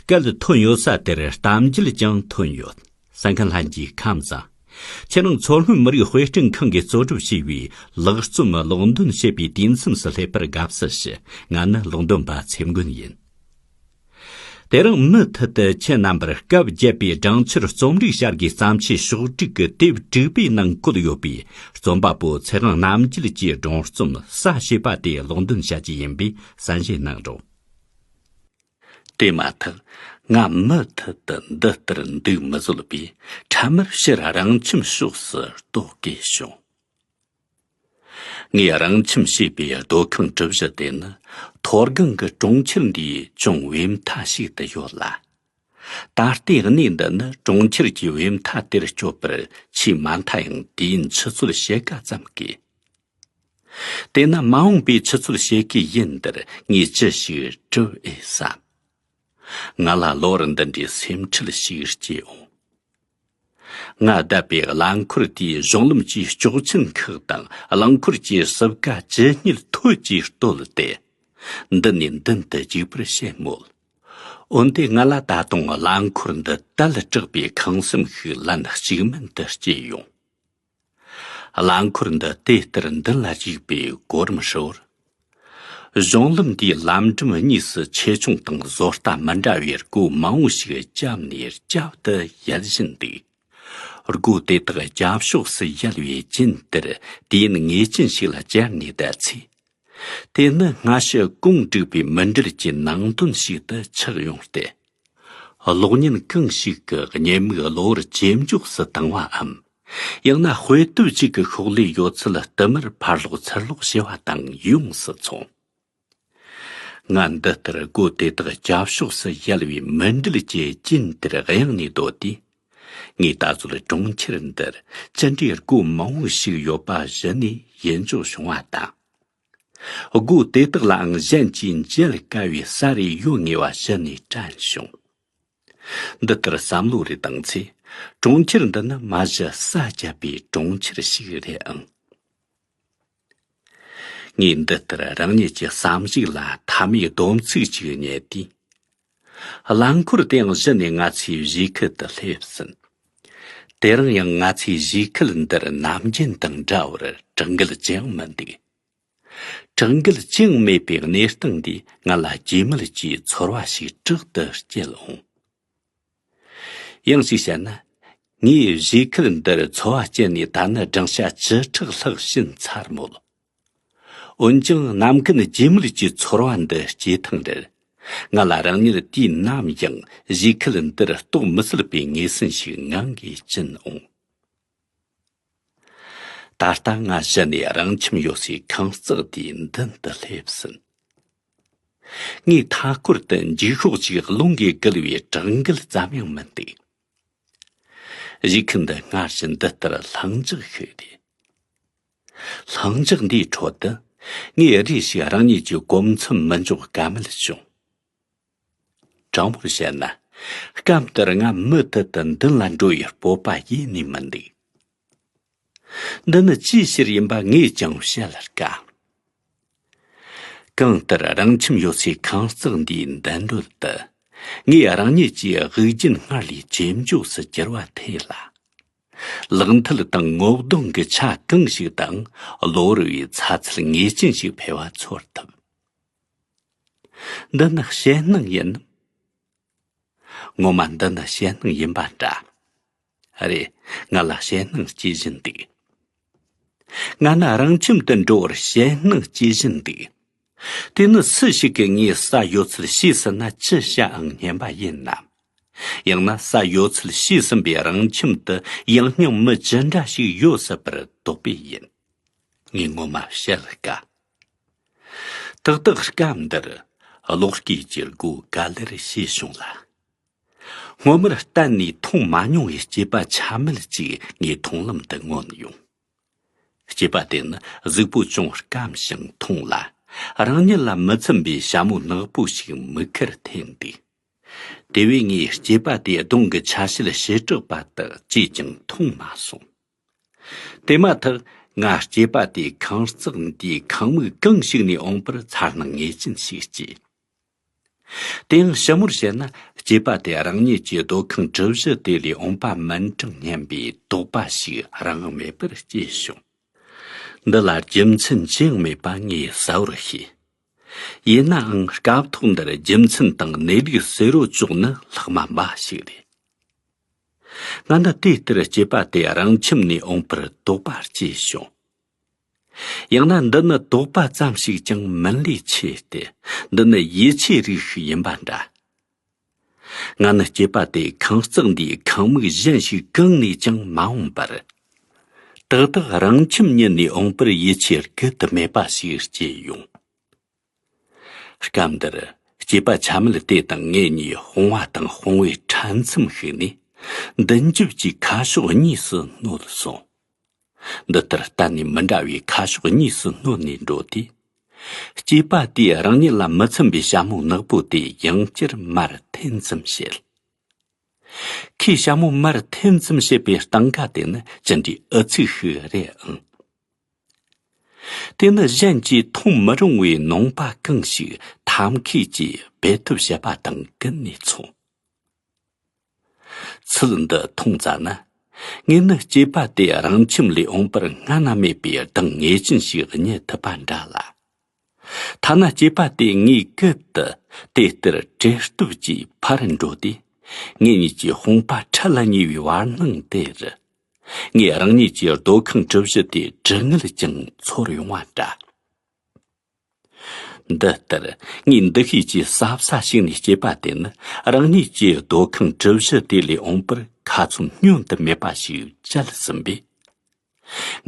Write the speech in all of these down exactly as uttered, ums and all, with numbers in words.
སྐད་ཐོན་ཡོད་ས་དེར་གཏམ་རྒྱུད་ཀྱང་ཐོན་ཡོད། གསན་མཁན་ལྷན་རྒྱས་ཁམས་བཟང་། ཁྱེད་རང་མཚོ་སྔོན་མི་རིགས་དཔེ་སྐྲུན་ཁང་གིས་གཙོ་སྒྲུབ་བྱས་པའི་ལེགས་རྩོམ་ཀློག་འདོན་བྱེད་པའི་དུས་མཚམས་སུ་སླེབས་པར་དགའ་བསུ་ཞུ། ང་ནི་ཀློག་འདོན་པ་ཚེ་མགོན་ཡིན། དེ་རིང་མུ་མཐུད་དུ་ཁྱེད་རྣམ་པར་སྐབས་བརྒྱད་པའི་སྦྲང་ཆར་རྩོམ་རིག་བྱ་དགའི་བརྩམས་ཆོས་ཕྱོགས་བསྒྲིགས་ཀྱི་དེབ་དྲུག་པའི་ནང་བཀོད་ཡོད་པའི་རྩོམ་པ་པོ་ཚེ་དབང་རྣམ་རྒྱལ་གྱི་སྒྲུང་རྩོམ་ས་ཞེས་པ་དེ་ཀློག་འདོན་བྱ་རྒྱུ་ཡིན་པས་གསན་བཞེས་གནང་རོགས། དེ་མ་ཐག་ང་མུ་མཐུད་དུ་འདི་ལྟར་འདུག་མི་བཟོད་པས་འཕྲལ་མར་ཕྱིར་རང་ཁྱིམ་ཕྱོགས་སུ་གཏོད་དགོས་བྱུང་། ངས་རང་ཁྱིམ་ཞེས་པའི་སྡོད་ཁང་གྲུ་བཞི་དེ་ནི་མཐོ་སྒང་གི་གྲོང་ཁྱེར་འདིའི་ཅུང་བས་མཐའ་ཞིག་ཏུ་ཡོད་ལ། ད་ལྟའི་གནས་འདི་ནི་གྲོང་ཁྱེར་གྱི་བས་མཐའ་དེར་སྐྱོད་པར་ཆེས་མ་མཐའ་ཡང་དུས་ཡུན་ཆུ་ཚོད་ཕྱེད་ཀ་ཙམ་གྱིས། དེས་ན་མ་འོངས་པའི་ཆུ་ཚོད་ཕྱེད་ཀའི་ཡུན་འདིར་ངས་ཅི་ཞིག་བསྒྲུབ་ཨེ་བསམ། ང་ལ་གློ་བུར་འདི་འདྲའི་སེམས་ཁྲལ་ཞིག་སྐྱེས་འོང་། ང་བསྡད་པའི་རླངས་འཁོར་དེའི་གཞུང་ལམ་གྱི་སྐྱོག་ཆེན་ཁག་དང་རླངས་འཁོར་གྱི་སྲུབས་ཀ་ཇེ་སྙེད་མཐོ་ཅེས་བལྟས་ཏེ། མདུན་ནས་མདུན་དུ་རྒྱུག་པར་བྱེད་མོད། འོན་ཏེ་ང་ལ་ད་དུང་རླངས་འཁོར་འདི་དལ་དྲགས་པའི་ཁེངས་སེམས་ཤིག་ལན་གཅིག་མིན་དུ་སྐྱེས་ཡོང་། རླངས་འཁོར་འདི་དེ་ལྟར་མདུན་ལ་རྒྱུག་པའི་གོ་རིམ་ཧྲིལ་བོར། གཞུང་ལམ་འདིའི་ལམ་འགྲམ་གཉིས་སུ་ཆེ་ཆུང་དང་བཟོ་ལྟ་མི་འདྲ་བའི་སྒོ་མང་བོ་ཞིག་བརྒྱབ་ནས་བརྒྱབ་ཏུ་ཡལ་བཞིན་འདུག། སྒོ་དེ་དག་རྒྱབ་ཕྱོགས་སུ་ཡལ་བའི་རྒྱུན་དེར་དུས་ཡུན་ངེས་ཅན་ཞིག་ལ་བཅར་ནས་བསྡད་ཚེ། དེ་ནི་སྔ་ཕྱི་གོང་བསྒྲིགས་པའི་མུན་འབྲེལ་གྱི་ནང་དོན་ཞིག་ཏུ་ཆགས་ཡོང་སྟེ། གློག་བརྙན་གང་ཞིག་གི་གཉེན་མིག་གློ་བུར་ཇེ་མགྱོགས་སུ་བཏང་བའམ། ཡང་ན་དཔེ་དེབ་ཅིག་གི་ཤོག་ལྷེ་ཡོད་ཚད་བསྟུད་མར་ཕར་སློག་ཚུར་སློག་བྱེད་པ་དང་ཡོངས་སུ་མཚུངས། ང་འདི་ལྟར་སྒོ་དེ་དག་རྒྱབ་ཕྱོགས་སུ་ཡལ་བའི་མུན་འབྲེལ་གྱི་རྒྱུན་དེར་གཡེང་ནས་སྡོད་དུས། ངས་ད་གཟོད་གྲོང་ཁྱེར་འདིར་ཅི་འདྲའི་སྒོ་མང་བོ་ཞིག་ཡོད་པ་གཞི་ནས་ཡིད་འཇོག་བྱུང་བ་དང་། སྒོ་དེ་དག་ལའང་གཞན་གྱིས་འཇལ་དཀའ་བའི་ས་རེ་ཡོད་ངེས་པ་གཞི་ནས་དྲན་བྱུང་། འདི་ལྟར་བསམ་བློ་རེ་བཏང་ཚེ། གྲོང་ཁྱེར་འདི་ནི་མ་གཞི་ས་བརྒྱབ་པའི་གྲོང་ཁྱེར་ཞིག་རེད་ཨང་། ངས་འདི་ལྟར་རང་ཉིད་ཀྱི་བསམ་གཞིག་ལ་མཐའ་མའི་སྡོམ་ཚིག་ཅིག་རྙེད་དུས། རླངས་འཁོར་དེའང་གཞི་ནས་ང་ཚོའི་གཞིས་ཁུལ་དུ་སླེབས་ཟིན། དེ་རིང་ཡང་ང་ཚོའི་གཞིས་ཁུལ་འདིར་ནམ་རྒྱུན་དང་འདྲ་བར་གྲང་འགུལ་ཅི་ཡང་མི་འདུག། གྲང་འགུལ་ཅི་ཡང་མེད་པའི་གནས་སྟངས་འདིས་ང་ལ་སྐྱེ་མེད་ཀྱི་ཚོར་བ་ཞིག་དྲག་ཏུ་སྐྱེད་འོང་། ཡང་ཞིག་བཤད་ན། ངས་གཞིས་ཁུལ་འདིར་འཚོ་བ་སྐྱེལ་ནས་ད་ནི་བགྲང་བྱ་བཅུ་ཕྲག་ལྷག་ཕྱིན་ཚར་མོད། འོན་ཀྱང་ནམ་མཁའི་སྐྱེ་མེད་ཀྱི་ཚོར་བ་འདི་སྐྱེ་ཐེངས་རེར། ང་ལ་རང་ཉིད་དུས་ནམ་ཡང་གཞིས་ཁུལ་འདིར་གཏོགས་མི་སྲིད་པའི་ངེས་སེམས་ཤིག་ངང་གིས་སྐྱེ་འོང་། ད་ལྟ་ང་གཞི་ནས་རང་ཁྱིམ་ཡོད་སའི་ཁང་བརྩེགས་དེའི་མདུན་དུ་སླེབས་ཟིན། ངའི་མཐའ་སྐོར་དུ་འགྱིག་ཤོག་ཅིག་རླུང་གིས་བསྒུལ་བའི་གྲང་འགུལ་ཙམ་ཡང་མི་འདུག། གཞིས་ཁུལ་འདི་སྔར་བཞིན་འདི་ལྟར་ལྷིང་འཇགས་ཤིག་རེད། ལྷིང་འཇགས་འདིའི་ཁྲོད་དུ་ངས་རེ་ཞིག་རང་ཉིད་ཀྱི་གོ་མཚམས་མི་འཇོག་ཀ་མེད་བྱུང་། དྲང་མོར་བཤད་ན། སྐབས་འདིར་ང་མུ་མཐུད་དུ་མདུན་ལ་འགྲོ་བའི་སྤོབས་པ་ཡེ་ནས་མི་འདུག། འདི་ནི་ཅིའི་ཕྱིར་ཡིན་པ་ངས་ཀྱང་བཤད་དཀའ། གང་ལྟར་རང་ཁྱིམ་ཡོད་སའི་ཁང་བརྩེགས་འདིའི་མདུན་རོལ་དུ། ངས་རང་ཉིད་ཀྱི་དབུགས་རྒྱུན་སྔར་ལས་ཇེ་མགྱོགས་སུ་གྱུར་བ་ཐོས་ལ། ལག་མཐིལ་དང་ངོ་གདོང་གི་ཆ་གང་ཞིག་དང་གློ་བུར་བའི་ཚ་ཚད་ངེས་ཅན་ཞིག་འཕེལ་བ་ཚོར་ཐུབ། འདི་ནི་ཞེད་སྣང་ཡིན་ནམ། ངོ་མ་འདི་ནི་ཞེད་སྣང་ཡིན་པ་འདྲ། རེད། ང་ལ་ཞེད་སྣང་སྐྱེ་བཞིན་འདུག། ང་ནི་རང་ཁྱིམ་དུ་འགྲོ་བར་ཞེད་སྣང་སྐྱེ་བཞིན་འདུག། དེ་ནི་སུ་ཞིག་གིས་ངའི་ས་ཡོད་ཚད་ཤེས་ཟིན་ན་ཅི་བྱ་ཨང་སྙམ་པ་ཡིན་ནམ། ཡང་ན་ས་ཡོད་ཚད་ཤེས་ཟིན་པའི་རང་ཁྱིམ་དུ་ཡང་སྙིང་མི་ཅི་འདྲ་ཞིག་ཡོད་སྲིད་པར་དོགས་པས་ཡིན། ངས་ངོ་མ་བཤད་དཀའ། ཏག་ཏག་སྐབས་འདིར་གློག་སྐས་ཀྱི་སྒོ་ག་ལེར་ཕྱེས་བྱུང་ལ། སྔོན་མར་གཏན་ནས་མཐོང་མ་མྱོང་བའི་སྐྱེས་པ་ཆ་མེད་ཅིག་ངའི་མཐོང་ལམ་དུ་མངོན་ཡོང་། སྐྱེས་པ་དེ་ནི་གཟུགས་པོ་ཅུང་སྐམ་ཞིང་ཐུང་ལ། རང་ཉིད་ལ་མི་འཚམ་པའི་ཞྭ་མོ་ནག་པོ་ཞིག་མིག་ཁར་འཐེན་འདུག། དེ་བས་ངས་སྐྱེས་པ་དེའི་གདོང་གི་ཆ་ཤས་ཞེ་དྲག་པ་དག་ཅིས་ཀྱང་མཐོང་མ་སོང་། དེ་མ་ཐག་ང་སྐྱེས་པ་དེའི་ཁང་བརྩེགས་འདིའི་ཁང་མིག་གང་ཞིག་ནས་འོངས་པར་མཚར་སྣང་ངེས་ཅན་ཞིག་སྐྱེས། དེ་ཡང་ཞིབ་མོར་བཤད་ན། སྐྱེས་པ་དེ་རང་ཉིད་ཀྱི་སྡོད་ཁང་གྲུ་བཞི་དེ་ལས་འོངས་པ་མིན་གྲངས་སྙམ་པའི་དོགས་པ་ཞིག་རང་དབང་མེད་པར་སྐྱེས་བྱུང་། འདི་ལ་རྒྱུ་མཚན་ཅི་ཡང་མེད་པ་ངས་གསལ་བོར་ཤེས། ཡིན་ནའང་སྐབས་ཐོག་འདིར་རྒྱུ་མཚན་དང་གནས་ལུགས་གསལ་བོ་བཅོས་ནི་ལྷག་མ་འབའ་ཞིག་རེད། ང་ནི་དེ་ལྟར་སྐྱེས་པ་དེ་རང་ཁྱིམ་ནས་འོངས་པར་དོགས་པ་སྐྱེས་བྱུང་། ཡང་ན་འདི་ནི་དོགས་པ་ཙམ་ཞིག་ཀྱང་མིན་ལས་ཆེ་སྟེ། འདི་ནི་ཡིད་ཆེས་རིགས་ཤིག་ཡིན་པ་འདྲ། ང་ནི་སྐྱེས་པ་དེ་ཁང་བརྩེགས་འདིའི་ཁང་མིག་གཞན་ཞིག་གང་ནས་ཀྱང་མ་འོངས་པར། ཏག་ཏག་རང་ཁྱིམ་ཉིད་ནས་འོངས་པར་ཡིད་ཆེས་སྐུལ་དུ་མེད་པ་ཞིག་སྐྱེས་ཡོང་། སྐབས་འདིར་སྐྱེས་པ་ཆ་མེད་དེ་དང་ངེད་གཉིས་དཔུང་བ་དང་དཔུང་བའི་ཕྲན་ཚེགས་ཤིག་ནས་མདུན་རྒྱབ་ཀྱི་ཁ་ཕྱོགས་གཉིས་སུ་བསྣོལ་སོང་། འདི་ལྟར་གཏན་ནས་མི་འདྲ་བའི་ཁ་ཕྱོགས་གཉིས་སུ་བསྣོལ་ནས་འགྲོ་དུས། སྐྱེས་པ་དེས་རང་ཉིད་ལ་མི་འཚམ་པའི་ཞྭ་མོ་ནག་པོ་དེ་ཡང་བསྐྱར་མར་འཐེན་ཙམ་བྱེད། ཁོས་ཞྭ་མོ་མར་འཐེན་ཙམ་བྱེད་པའི་སྟངས་ཀ་དེ་ནི་ཅི་འདྲའི་ཨུ་ཚུགས་ཤིག་རེད་ཨང་། དེ་ནི་གཞན་གྱིས་མཐོང་མི་རུང་བའི་ནོངས་པ་གང་ཞིག་ཐབས་མཁས་ཀྱིས་སྦས་ཐབས་བྱས་པ་དང་ཀུན་ནས་མཚུངས། ཚུལ་འདི་མཐོང་ཙ་ན། ངས་ནི་སྐྱེས་པ་དེ་རང་ཁྱིམ་ལས་འོངས་པར་སྔ་ན་མེད་པའི་སྡང་ངེས་ཅན་ཞིག་རྙེད་ཐུབ་པ་འདྲ་ལ། ཐ་ན་སྐྱེས་པ་དེ་ངའི་སྐད་དུ་དེ་ལྟར་བྲེལ་སྟབས་ཀྱིས་ཕར་འགྲོ་དུས། ངེད་གཉིས་ཀྱི་དཔུང་པ་འཕྲལ་ལ་ཉེ་བའི་བར་སྣང་དེར། ངས་རང་ཉིད་ཀྱི་སྡོད་ཁང་གྲུ་བཞི་དེ་གྲི་ངད་ཀྱང་ཚོར་ཡོང་བ་འདྲ། འདི་ལྟར་ངས་འདུ་ཤེས་ཀྱི་ཟབ་ས་ཞིག་ནས་སྐྱེས་པ་དེ་ནི་རང་ཉིད་ཀྱི་སྡོད་ཁང་གྲུ་བཞི་དེ་ལས་འོངས་པར་ཁ་ཚུམ་བསྙོན་དུ་མེད་པ་ཞིག་བཅད་ཟིན་པས།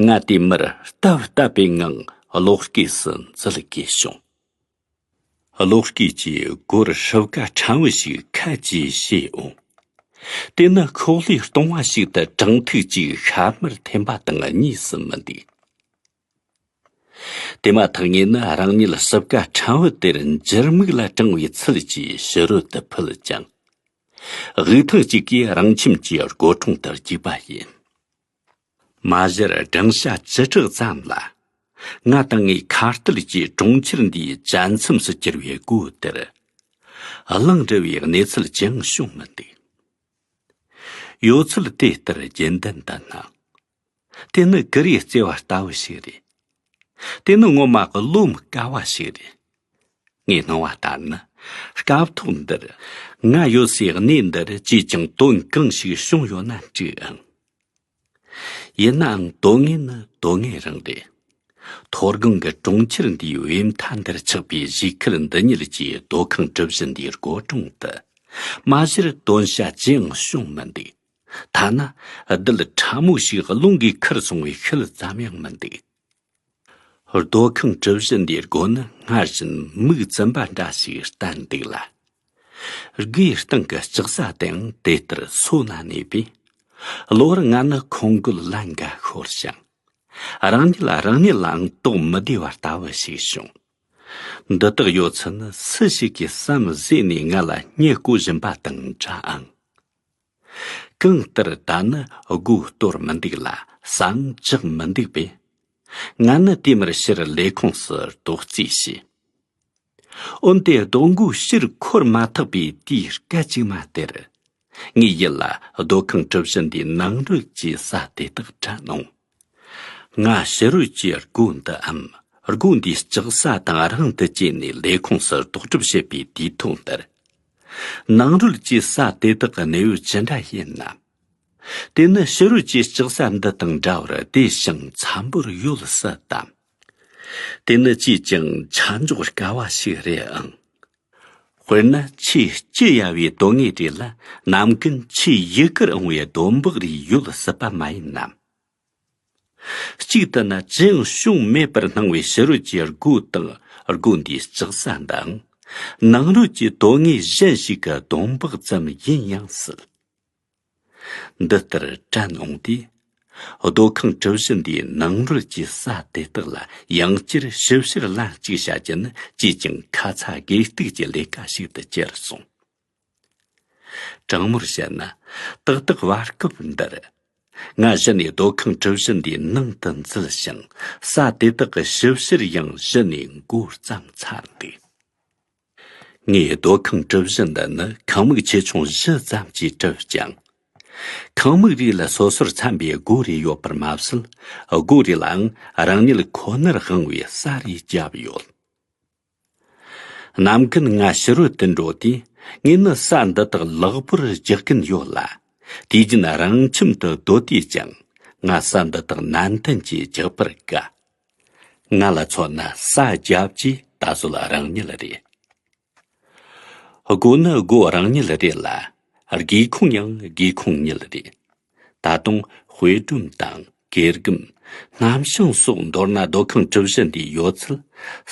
ང་དེ་མུར་སྟབས་བཏབ་པའི་ངང་གློག་སྐས་སུ་འཛུལ་དགོས་བྱུང་། གློག་སྐས་ཀྱི་སྒོར་སྲུབས་ཀ་ཕྲན་བུ་ཞིག་ཁ་གྱེས་བྱས་འོང་། དེ་ནི་ཤོག་ལྷེ་སྟོང་བ་ཞིག་ཏུ་དྲང་ཐིག་ཅིག་ཤ་མར་འཐེན་པ་དང་གཉིས་སུ་མི་འདུག། དེ་མ་ཐག་ངས་ནི་རང་ཉིད་སྲུབས་ཀ་ཕྲན་བུ་དེར་འགྱུར་མིག་ལ་དྲངས་པའི་ཚུལ་གྱིས་ཕྱི་རོལ་དུ་ཕུད་ཀྱང་། དབུགས་ཐེངས་གཅིག་གིས་རང་ཁྱིམ་གྱི་སྒོ་དྲུང་དུ་རྒྱུག་པ་ཡིན། མ་གཞིར་བགྲང་བྱ་བཅུ་ཕྲག་ཙམ་ལ། ང་དང་ངའི་ཁ་གཏད་ཀྱི་གྲོང་ཁྱེར་འདིའི་གྱ་མཚམས་སུ་གྱུར་བའི་སྒོ་དེར། གླེང་འདྲ་བའི་གནས་ཚུལ་ཅི་ཡང་བྱུང་མི་འདུག། ཡོད་ཚད་དེ་ལྟར་རྒྱུན་ལྡན་དུ་སྣང་། དེ་ནི་ཀུ་རེའི་བརྩེ་བ་ལྟ་བུ་ཞིག་རེད། དེ་ནི་ངོ་མ་རློམ་དཀའ་བ་ཞིག་རེད། ངས་སྣང་བ་ལྟར་ན། སྐབས་ཐོག་འདིར། ང་ཡོད་སའི་གནས་འདིར་ཅིས་ཀྱང་དོན་གང་ཞིག་བྱུང་ཡོད་ན་འགྲིག་ཨང་། ཡིན་ནའང་དོན་དངོས་ནི་དོན་དངོས་རང་རེད། མཐོ་སྒང་གི་གྲོང་ཁྱེར་འདིའི་བས་མཐའ་འདིར་ཆགས་པའི་གཞིས་ཁུལ་འདི་ཉིད་ཀྱི་སྡོད་ཁང་གྲུ་བཞི་འདིའི་སྒོ་དྲུང་དུ། མ་གཞིར་དོན་བྱ་ཅི་ཡང་བྱུང་མི་འདུག། ཐ་ན་རྡུལ་ཕྲ་མོ་ཞིག་རླུང་གིས་ཁུར་སོང་བའི་ཤུལ་ཙམ་ཡང་མི་འདུག། རྡོ་ཁང་གྲུ་བཞི་འདིའི་སྒོ་ནི་སྔར་བཞིན་མིག་བཙུམ་པ་འདྲ་ཞིག་བསྟན་འདུག་ལ། སྒོའི་སྟེང་གི་ལྕགས་ཟྭ་དེའང་དེ་ལྟར་སོ་ན་གནས་པས། གློ་བུར་ང་ནི་ཁོང་རྒོལ་ལན་འགའ་ཤོར་ཞིང་། རང་ཉིད་རང་ཉིད་ལའང་དོགས་མི་བདེ་བ་ལྟ་བུ་ཞིག་བྱུང་། འདི་དག་ཡོད་ཚད་ནི་སུ་ཞིག་གིས་བསམ་གཟས་ནས་ང་ལ་བསྙད་བཀོད་བཞིན་པ་དང་འདྲ་ཨང་། གང་ལྟར་ད་ནི་སྒོ་གཏོར་མི་འདུག་ལ་ཟྭའང་བཅག་མི་འདུག་པས། ང་ནི་དེ་མུར་ཕྱིར་ལས་ཁུངས་སུ་རྡོག་རྫིས་བྱས། འོན་ཏེ་རྡོ་མགོའི་ཕྱིར་འཁོར་མ་ཐག་པའི་དུས་སྐད་ཅིག་མ་དེར། ངའི་ཡིད་ལ་རྡོ་ཁང་གྲུ་བཞི་འདིའི་ནང་རོལ་གྱི་ཟྭ་དེ་དག་དྲན་འོང་། ང་ཕྱི་རོལ་གྱི་སྒོ་འདིའམ་སྒོ་འདིའི་ལྕགས་ཟྭ་དང་རིང་དུ་བཅས་ནས་ལས་ཁུངས་སུ་རྡོག་སྒྲིལ་བྱེད་པའི་དུས་ཐུང་འདིར། ནང་རོལ་གྱི་ཟྭ་དེ་དག་གི་གནས་བབ་ཅི་འདྲ་ཡིན་ནམ། དེ་ནི་ཕྱི་རོལ་གྱི་ལྕགས་ཟྭ་འདི་དང་འདྲ་བར་བདེ་ཞིང་འཚམ་པོར་ཡོད་སྲིད་དམ། དེ་ནི་ཅིས་ཀྱང་ཆ་འཇོག་དཀའ་བ་ཞིག་རེད་ཨང་། དཔེར་ན་ཆེས་སྐྱི་གཡའ་བའི་དོན་དངོས་རེ་ལ་ནམ་རྒྱུན་ཆེས་ཡི་གེར་འོང་བའི་སྡོང་འབག་རེ་ཡོད་སྲིད་པ་མ་ཡིན་ནམ། གཅིག་ཏུ་ན་ཅི་ཡང་བྱུང་མེད་པར་སྣང་བའི་ཕྱི་རོལ་གྱི་སྒོ་དང་སྒོ་འདིའི་ལྕགས་ཟྭ་འདིའང་ནང་རོལ་གྱི་དོན་དངོས་གཞན་ཞིག་གི་སྡོང་འབག་ཙམ་ཡིན་ཡང་སྲིད། འདི་ལྟར་དྲན་འོང་དུས། རྡོ་ཁང་གྲུ་བཞི་འདིའི་ནང་རོལ་གྱི་ཟྭ་དེ་དག་ལ་ཡང་བསྐྱར་ཞིབ་བཤེར་ལན་གཅིག་བྱ་རྒྱུ་ནི་ཅིས་ཀྱང་ཁ་ཚ་དགོས་གཏུགས་ཀྱི་ལས་ཀ་ཞིག་ཏུ་གྱུར་སོང་། དྲང་མོར་བཤད་ན། ཏག་ཏག་བར་སྐབས་འདིར། ང་གཞི་ནས་རྡོ་ཁང་གྲུ་བཞི་འདིའི་ནང་དུ་འཛུལ་ཞིང་། ཟྭ་དེ་དག་གི་ཞིབ་བཤེར་ཡང་གཞི་ནས་འགོ་བརྩམས་ཚར་འདུག། ངས་སྡོད་ཁང་གྲུ་བཞི་འདི་ནི་ཁང་མིག་ཆེ་ཆུང་བཞི་ཙམ་གྱིས་གྲུབ་ཅིང་། ཁང་མིག་རེ་ལ་སོ་སོར་འཚམ་པའི་སྒོ་རེ་ཡོད་པར་མ་ཟད། སྒོ་རེ་ལའང་རང་ཉིད་ཁོ་ནར་དབང་བའི་ས་རེ་བརྒྱབ་ཡོད། ནམ་རྒྱུན་ང་ཕྱི་རོལ་དུ་འགྲོ་དུས། ངས་ནི་ས་འདི་དག་ལེགས་པོར་རྒྱག་གིན་ཡོད་ལ། དུས་རྒྱུན་རང་ཁྱིམ་དུ་སྡོད་དུས་ཀྱང་། ང་ས་འདི་དག་ནན་ཏན་གྱིས་རྒྱག་པར་དགའ། ང་ལ་མཚོན་ན། ས་རྒྱབ་ཀྱིས་ད་གཟོད་རང་ཉིད་རེད། སྒོ་ནི་སྒོ་རང་ཉིད་རེད་ལ། སྒེའུ་ཁུང་ཡང་སྒེའུ་ཁུང་ཉིད་རེད། ད་དུང་དཔེ་སྒྲོམ་དང་གོས་སྒམ། སྣམ་ཤིང་སོགས། མདོར་ན་སྡོད་ཁང་གྲུ་བཞི་འདིའི་ཡོད་ཚད།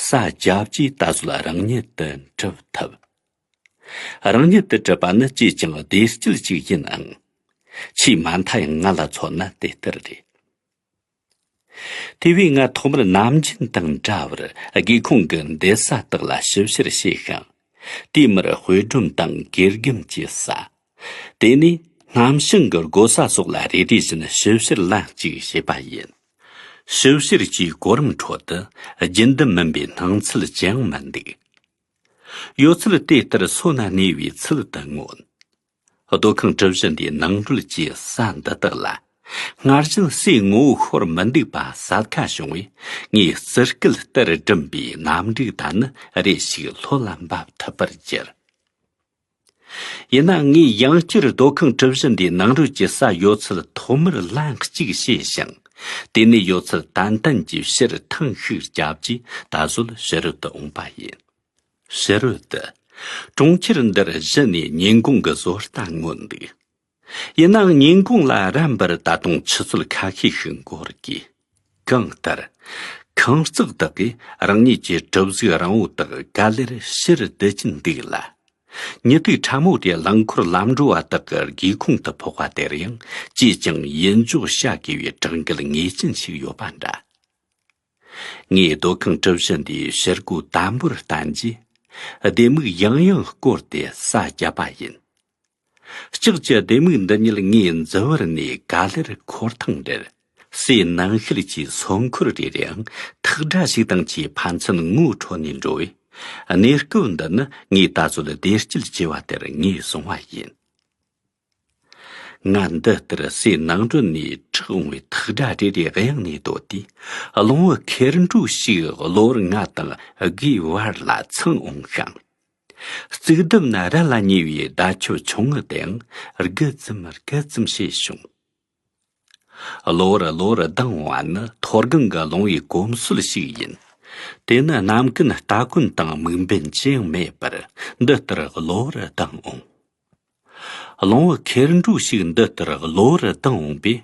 ས་རྒྱབ་ཀྱིས་ད་གཟོད་རང་ཉིད་དུ་གྲུབ་ཐུབ། རང་ཉིད་དུ་གྲུབ་པ་ནི་ཅིས་ཀྱང་བདེ་སྐྱིད་ཅིག་ཡིན་ཨང་། ཆེས་མ་མཐའ་ཡང་ང་ལ་མཚོན་ན་དེ་ལྟར་རེད། དེ་བས་ང་ཐོག་མར་ནམ་རྒྱུན་དང་འདྲ་བར་སྒེའུ་ཁུང་གི་འདེད་ས་དག་ལ་ཞིབ་བཤེར་བྱས་ཤིང་། དེའི་མར་དཔེ་སྒྲོམ་དང་གོས་སྒམ་གྱི་ས། དེ་ནས་སྣམ་ཤིང་གི་སྒོ་ས་སོགས་ལ་རེ་རེ་བཞིན་ཞིབ་བཤེར་ལན་གཅིག་བྱས་པ་ཡིན། ཞིབ་བཤེར་གྱི་གོ་རིམ་ཁྲོད་དུ་རྒྱུན་ལྡན་མིན་པའི་སྣང་ཚུལ་ཅི་ཡང་མི་འདུག། ཡོད་ཚད་དེ་ལྟར་སོ་ན་གནས་པའི་ཚུལ་དུ་མངོན། སྡོད་ཁང་གྲུ་བཞི་འདིའི་ནང་རོལ་གྱི་ས་འདི་དག་ལ། སྔར་བཞིན་སའི་ངོ་བོ་ཤོར་མི་འདུག་པ་གསལ་ཁ་བྱུང་བས། ངས་རྩི་སྐུད་ལྟར་བསྒྲིམས་པའི་གནམ་འབྲུག་དག་ནི་རེ་ཞིག་ལྷོད་ལ་འབབ་ཐུབ་པར་གྱུར། ཡིན་ནའང་ངས་ཡང་བསྐྱར་སྡོད་ཁང་གྲུ་བཞི་འདིའི་ནང་རོལ་གྱི་ས་ཡོད་ཚད་ཐོག་མར་ལན་གཅིག་བྱས་ཤིང་། དེ་ནས་ཡོད་ཚད་ཏན་ཏན་གྱིས་ཕྱིར་ཐེངས་ཤིག་བརྒྱབ་རྗེས། ད་གཟོད་ཕྱི་རོལ་དུ་འོངས་པ་ཡིན། ཕྱི་རོལ་དུ། གྲོང་ཁྱེར་འདིར་གཞི་ནས་ཉིན་གུང་གི་བཟོ་ལྟ་མངོན་འདུག། ཡིན་ནའང་ཉིན་གུང་ལ་རན་པར་ད་དུང་ཆུ་ཚོད་ཁ་ཤས་ཤིག་འགོར་གི། གང་ལྟར། ཁང་བརྩེགས་དག་གིས་རང་ཉིད་ཀྱི་གྲུ་གཟུགས་རིང་བོ་དག་ག་ལེར་ཕྱིར་བསྡུ་གྱིན་འདུག་ལ། ཉི་ཐིག་ཕྲ་མོ་དེ་རླངས་འཁོར་ལམ་འགྲོ་བ་དག་གི་སྒེའུ་ཁུང་དུ་ཕོག་པ་དེར་ཡང་ཅིས་ཀྱང་ཡིད་འཇོག་བྱ་དགོས་པའི་དྲག་འགུལ་ངེས་ཅན་ཞིག་ཡོད་པ་འདྲ། ངས་སྡོད་ཁང་གྲུ་བཞི་འདིའི་ཕྱི་སྒོ་དམ་པོར་བསྟན་རྗེས། ལྡེ་མིག་ཡང་ཡང་བསྐོར་ཏེ་ས་བརྒྱབ་པ་ཡིན། ལྕགས་ཀྱི་ལྡེ་མིག་འདི་ཉིད་ངའི་མཛུབ་བར་ནས་ག་ལེར་འཁོར་ཐེངས་རེར། སའི་ནང་ཤེལ་གྱི་སོ་འཁོར་རེ་རེའང་ཐག་སྒྲ་ཞིག་དང་བཅས་ཕན་ཚུན་ངོ་འཕྲོད་ནས་འགྲོ་བས། གནས་སྐབས་འདི་ནི་ངས་ད་གཟོད་བདེ་སྐྱིད་ཆེ་བ་དེར་ངོས་བཟུང་བ་ཡིན། ང་འདི་ལྟར་སའི་ནང་རོལ་ནས་གྲགས་འོང་བའི་ཐག་སྒྲ་རེ་རེའི་དབྱངས་ནས་ལྡོད་དུས། རླུང་བུ་ཁེར་འགྲོ་ཞིག་གློ་བུར་ང་དང་སྒོའི་བར་ལ་འཚང་འོང་ཞིང་། རྩིག་ལྡེབས་ན་རལ་ལ་ཉེ་བའི་བརྡ་ཁྱབ་ཆུང་ངུ་དེའང་སྒུ་ཙམ་སྒུ་ཙམ་བྱས་བྱུང་། གློ་བུར་གློ་བུར་ལྡང་འོང་བ་ནི་མཐོ་སྒང་གི་རླུང་བུའི་གོམས་སྲོལ་ཞིག་ཡིན། དེ་ནི་ནམ་རྒྱུན་སྟ་གོན་དང་དམིགས་འབེན་ཅི་ཡང་མེད་པར་འདི་ལྟར་གློ་བུར་ལྡང་འོང་། རླུང་བུ་ཁེར་འགྲོ་ཞིག་འདི་ལྟར་གློ་བུར་ལྡང་འོང་པས།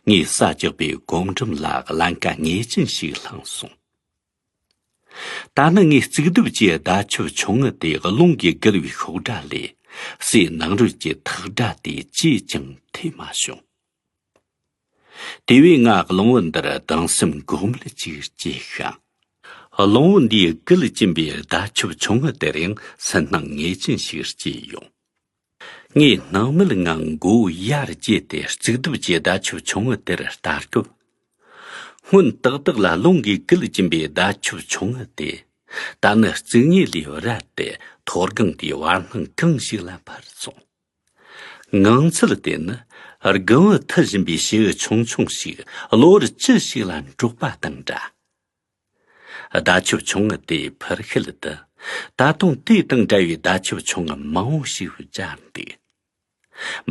ངས་ས་རྒྱག་པའི་གོམ་རིམ་ལ་ཀླན་ཀ་ངེས་ཅན་ཞིག་བསླངས་སོང་། ད་ནི་ངས་རྩིག་ལྡེབས་ཀྱི་བརྡ་ཁྱབ་ཆུང་ངུ་དེ་རླུང་གིས་བསྒུལ་བའི་ཤོག་སྒྲ་ལས། སའི་ནང་རོལ་གྱི་ཐག་སྒྲ་དེ་ཅིས་ཀྱང་ཐོས་མ་བྱུང་། དེ་བས་ང་རླུང་བུ་འདིར་སྡང་སེམས་འགོག་མེད་ཅིག་སྐྱེས་ཤིང་། རླུང་བུ་འདིས་བསྒུལ་གྱིན་པའི་བརྡ་ཁྱབ་ཆུང་ངུ་དེར་ཡང་སུན་སྣང་ངེས་ཅན་ཞིག་སྐྱེས་ཡོང་། ངས་སྣང་མེད་ངང་མགོ་བོ་ཡར་བརྒྱུད་དེ་རྩིག་ལྡེབས་ཀྱི་བརྡ་ཁྱབ་ཆུང་ངུ་དེར་ལྟ་སྐབས། སྔོན་ཏག་ཏག་ལ་རླུང་གིས་བསྒུལ་གྱིན་པའི་བརྡ་ཁྱབ་ཆུང་ངུ་དེ། ད་ནི་རྩིག་ངོས་ལས་བརལ་ཏེ་མཐོ་སྒང་དེའི་བར་སྣང་གང་ཞིག་ལ་འཕར་སོང་། ངང་ཚུལ་དེ་ནི་སྒང་བུ་མཐུད་བཞིན་པའི་བྱེའུ་ཆུང་ཆུང་ཞིག་གློ་བུར་ཅི་ཞིག་ལ་འདྲོགས་པ་དང་འདྲ། བརྡ་ཁྱབ་ཆུང་ངུ་དེ་འཕུར་ཤུལ་དུ། ད་དུང་དེ་དང་འདྲ་བའི་བརྡ་ཁྱབ་ཆུང་ངུ་མང་བོ་ཞིག་སྦྱར་འདུག།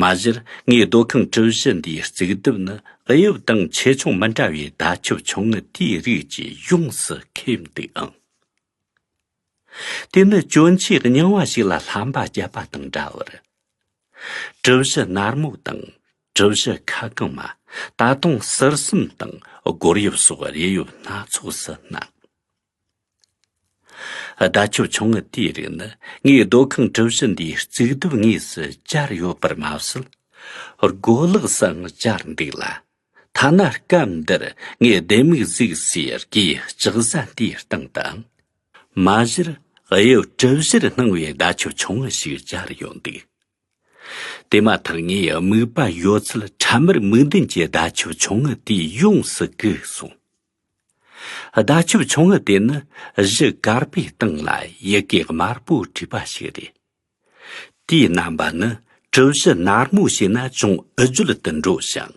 མ་གཞིར་ངའི་སྡོད་ཁང་གྲུ་བཞི་འདིའི་རྩིག་ལྡེབས་ནི་དབྱིབས་དང་ཆེ་ཆུང་མི་འདྲ་བའི་བརྡ་ཁྱབ་ཆུང་ངུ་དེའི་རིགས་ཀྱིས་ཡོངས་སུ་ཁེབས་འདུག་ཨང་། དེ་ནི་གྱོན་ཆས་རྙིང་བ་ཞིག་ལ་ལྷམ་པ་བརྒྱབ་པ་དང་འདྲ་བར། གྲུ་བཞི་ནར་མོ་དང་གྲུ་བཞི་ཁ་གང་མ། ད་དུང་ཟུར་གསུམ་དང་སྒོར་དབྱིབས་སོགས་རེ་དབྱིབས་སྣ་ཚོགས་སུ་སྣང་། བརྡ་ཁྱབ་ཆུང་ངུ་དེའི་རིགས་ནི་ངའི་སྡོད་ཁང་གྲུ་བཞི་འདིའི་རྩིག་ལྡེབས་ངོས་སུ་སྦྱར་ཡོད་པར་མ་ཟད། སྒོ་ལོགས་སུའང་སྦྱར་འདུག་ལ། ཐ་ན་སྐབས་འདིར་ངས་ལྡེ་མིག་གཟིགས་སའི་སྒོའི་ལྕགས་ཟ་དེའི་སྟེང་དུའང་། མ་གཞིར་དབྱིབས་གྲུ་བཞིར་སྣང་བའི་བརྡ་ཁྱབ་ཆུང་ངུ་ཞིག་སྦྱར་ཡོད་འདུག། དེ་མ་ཐག་ངའི་མིག་པ་ཡོད་ཚད་ཁྲ་མེར་མིག་ལྡན་གྱི་བརྡ་ཁྱབ་ཆུང་ངུ་དེས་ཡོངས་སུ་བཀུག་སོང་། བརྡ་ཁྱབ་ཆུང་ངུ་དེ་ནི་གཞི་དཀར་པོའི་སྟེང་ལ་ཡི་གེ་དམར་པོ་བྲིས་པ་ཞིག་རེད། དེའི་རྣམ་པ་ནི་གྲུ་བཞི་ནར་མོ་བྱས་ན་ཅུང་འུ་བརྗོད་དུ་འགྲོ་ཞིང་།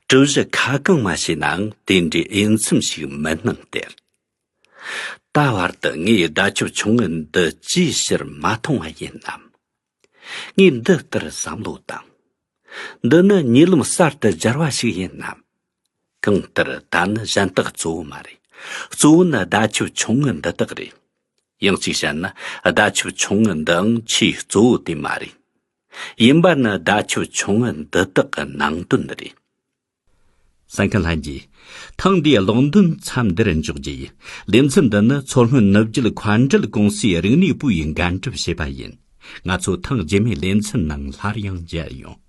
གྲུ་བཞི་ཁ་གང་མ་བྱས་ནའང་དེ་འདྲའི་འོས་འཚམ་ཞིག་མིན་སྣང་སྟེར། ད་བར་དུ་ངས་བརྡ་ཁྱབ་ཆུང་ངུ་འདི་ཅིའི་ཕྱིར་མ་མཐོང་བ་ཡིན་ནམ། ངས་འདི་ལྟར་བསམ་བློ་བཏང་། འདི་ནི་ཉེ་ལམ་གསར་དུ་སྦྱར་བ་ཞིག་ཡིན་ནམ། གང་ལྟར་ད་ནི་གཞན་དག་གཙོ་བོ་མ་རེད། གཙོ་བོ་ནི་བརྡ་ཁྱབ་ཆུང་ངུ་འདི་དག་རེད། ཡང་གཅིག་བཤད་ན་བརྡ་ཁྱབ་ཆུང་ངུ་འདིའང་ཆེས་གཙོ་བོ་དེ་མ་རེད། ཡིན་པ་ནི་བརྡ་ཁྱབ་ཆུང་ངུ་འདི་དག་གི་ནང་དོན་རེད། གསན་མཁན་ལྷན་རྒྱས། ཐེངས་འདིའི་ཀློག་འདོན་མཚམས་འདིར་འཇོག་རྒྱུ་ཡིན། ལེ་ཚན་འདི་ནི་མཚོ་སྔོན་ནུབ་རྒྱུད་མཁའ་འགྲུལ་ཀུང་སིའི་རིག་གནས་པུའུ་ཡིས་འགན་སྒྲུབ་བྱས་པ་ཡིན། ང་ཚོ་ཐེངས་རྗེས་མའི་ལེ་ཚན་ནང་སླར་ཡང་མཇལ་ཡོང་།